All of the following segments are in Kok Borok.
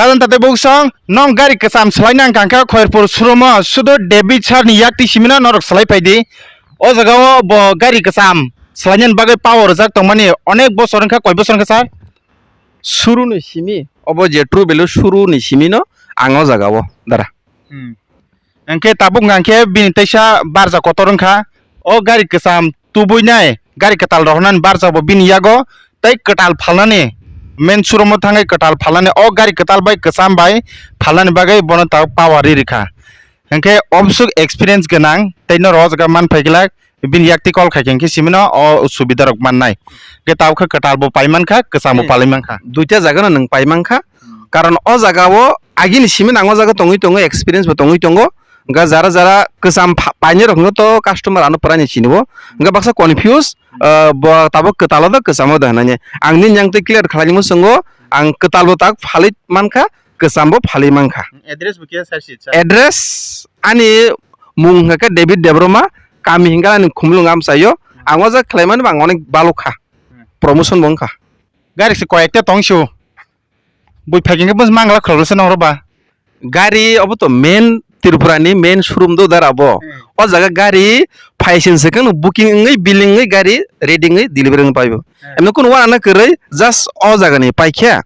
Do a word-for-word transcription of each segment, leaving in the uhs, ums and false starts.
Kajan tatai buksong, nong gari kwcham swlaina wngkha khe Khairpur showroom-o sudo David sir ni yakti simino norok swlai phaidi. O jaga-o bo gari kwcham swlainani bagwi power rwjak tongmani onek bosor wngkha, koi bosor wngkha sir? Suru ni simi, obo je true value suru ni simino ang o jaga-o dara. Hmm. Hwnkhe tabuk hwnkha khe bini teisa barja kotor wngkha. O gari kwcham tubuinai, gari kwtal rohornani barja bo bini yago, tei kwtal phalnani, main showroom-o thangwi kwtal phalnani, o gari kwtal bai kwcham bai phalnani bagwi bono tabuk power ri rikha. Hwnkhe oboswk experience gwnang tei norok o jaga man phai glak, bini yakti call khai khe hwnkhe simino o subida rok mannai. Hwnkhe tabuk khe kwtal bo pai mankha, kwcham bo Hmm. palai mankha. Duita jaga no nwng pai mankha. Hmm. Karon o jaga o agini simi nang o jaga tongwi tongo, experience bo tongwi tongo. Hwnkhe jara jara kwcham pha-, painai rok no to customer ano pura ni sini o. Hwnkhe baksa confuse, Hmm. ah, bo tabuk kwtal o da kwcham o da hinani. Ang nini yang twi clear khlai ni muchungo, ang kwtal bo tak phalwi mankha, kwcham bo phalwi mankha. Address bo khe sir si, sir? Address ani mung hwnkha khe David Debbarma, kami hwnkha ani Khumulwng amchaio. Ang o jaga khlaimani bo ang onek balukha. Hmm. Promotion bo wngkha. Gari se koyekta tong sio. Bui phai khe bus mangla khwlai se nang ba. Gari obo to main Tripura ni main showroom do dara bo. Hmm. O jaga gari phaisin se khe booking wngwi, billing wngwi gari ready wngwi delivery wngwi paibo. Hmm. Emno kuno wana kwrwi just o jaga ni paikha.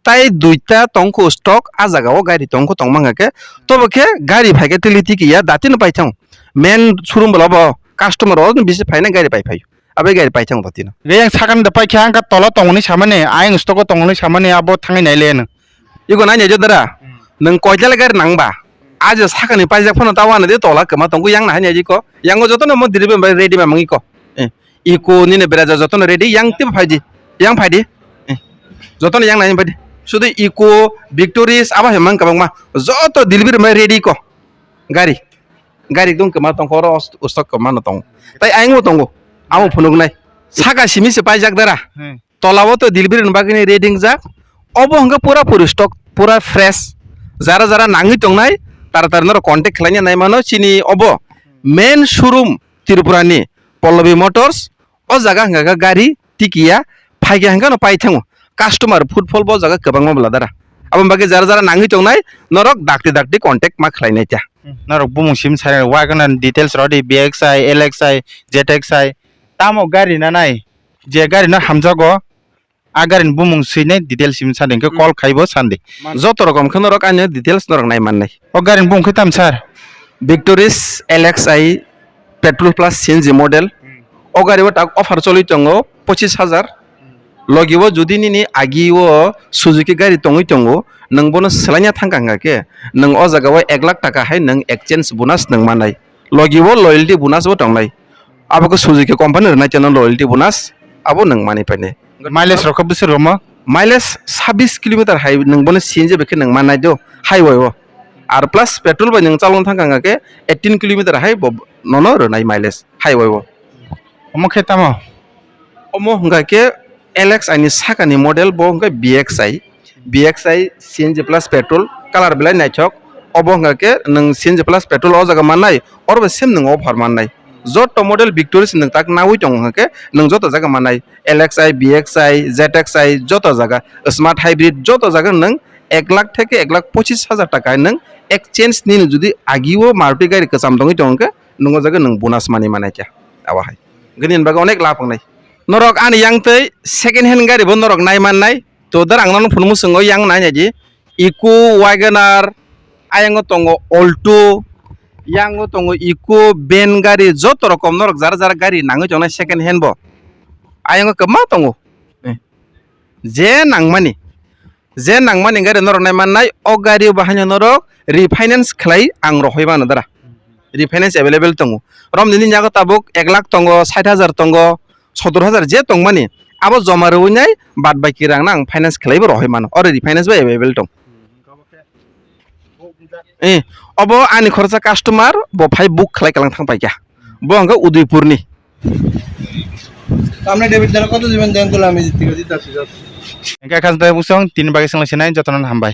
Tai duita tongkho stock, a jaga o gari tongkho tongma hwnkha khe, tobo khe gari phai khe tili tiki ya, dati no paithang. Main showroom bwla bo customer o bisi phaina gari pai phai. Abai gari paithang dati no. Ge yang sakani da paikha, ang kha tola tongoni samani, ayang stock o tongoni samani, abo thangai nai le no. Iko nai nai jodara. Hmm. Nang koitala gari nang ba? Aja sakani paijak phano ta wana de tola kwma tongo, yang nai nai jiko. Yang o joto no mo delivery bai ready ma mangi ko. Eh. Iko nini beraja jotono ready, yang tei phaidi, yang phaidi. Eh, jotono yang nai phaidi. Sudu Iko, Victoris, abo hai mang kabangma. Joto delivery mai ready ko. Gari. Gari dong kema tong koro os-, ustok kema no tong. Tai ayang bo tongo. Amo phunuk nai. Saka simi se paijak dara. Hmm. Tola o to delivery ni bagwi ni ready wngjak. Obo hwnkhe pura puri stock, pura fresh. Jara jara nangwi tongnai, tara tara norok contact khlaina nai mano chini obo main showroom Tripura ni Pallavi Motors. O jaga hwnkha khe gari tikiya, phaikhe hwnkhe no paithango. Customer footfall bo jaga kwbangma bwla dara. Aboni bagwi jara jara nangwi tongnai, norok dakti dakti contact ma khlainai ta. Hmm, norok bumung sim sai, Wagon details rodi, B X I, L X I, Z X I, tamo gari nanai, je gari no hamjago, a gari ni bumung swinai details sim sadi, hwnkhe Hmm. call khaibo sandi. Man- Joto rokom khe norok ani details norok nai mannai. O gari ni bumung khe tam sir? Victoris L X I petrol plus C N G model. Hmm. O gari o tak offer choli tongo pochis hajar. Hmm. Logi o jodi nini agi o Suzuki gari tongwi tongo, nwng bono swlaina thangkha hwnkha khe, nwng o jaga o ek lakh taka hai nwng exchange bonus nwng mannai. Logi o loyalty bonus bo tongnai. Abo khe Suzuki company rwnai chano loyalty bonus abo nwng mani painai. Mileage rok khe bwswk romo? Mileage sabbish kilometer hai nwng bono C N G bai khe nwng mannai do highway o. Ar plus petrol bai nwng chalok thangkha hwnkha khe eighteen kilometer hai bo nono rwnai mileage highway o. Omo khe tamo? Omo hwnkha khe L X I ni sakani model bo hwnkha B X I. B X I C N G plus petrol, color belai naithok. Obo hwnkha khe nwng C N G plus petrol o jaga mannai, oro bai same nwng offer mannai. Joto model Victoris nwng tak nawi tongo hwnkha khe nwng joto jaga mannai. L X I, B X I, Z X I joto jaga, smart hybrid joto jaga nwng ek lakh theke ek lakh pochis hajar taka nwng exchange nini jodi agi o Maruti gari kwcham tongwi tongo hwnkhe nwng o jaga nwng bonus mani manaikha. Abo hai. Hwnkhe nini bagwi onek laph wngnai. Norok ani yang twi second hand gari bo norok nai mannai. To dar ang nono phunukmung swngo yang nai nai di. Eco, Wagon R, ayango tongo Alto, yango tongo Eco, van gari, joto rokom norok jara jara gari nangwi tongnai second hand bo. Ayango kwbangma tongo. Eh. Je nangmani, je nangmani gari norok nai mannai, o gari bo haino norok refinance khlai ang rohoi mano dara. Refinance available tongo. Romni nini yago tabuk ek lakh tongo, sait hajar tongo, sottor hajar je tongmani, abo joma rwinai bad baki rang no ang finance khlaibo rohoi mano, oro refinance bo available tong. Eh, obo ani khoroksa customer bo phai book khlai kalang thang paikha, bo hwnkhe Udaipurni. Tamni David jara koto diben den tula ami jiti gadi dasi jat. Hwnkhe kha jai busong tini bagwi swngla sinai jotono hambai.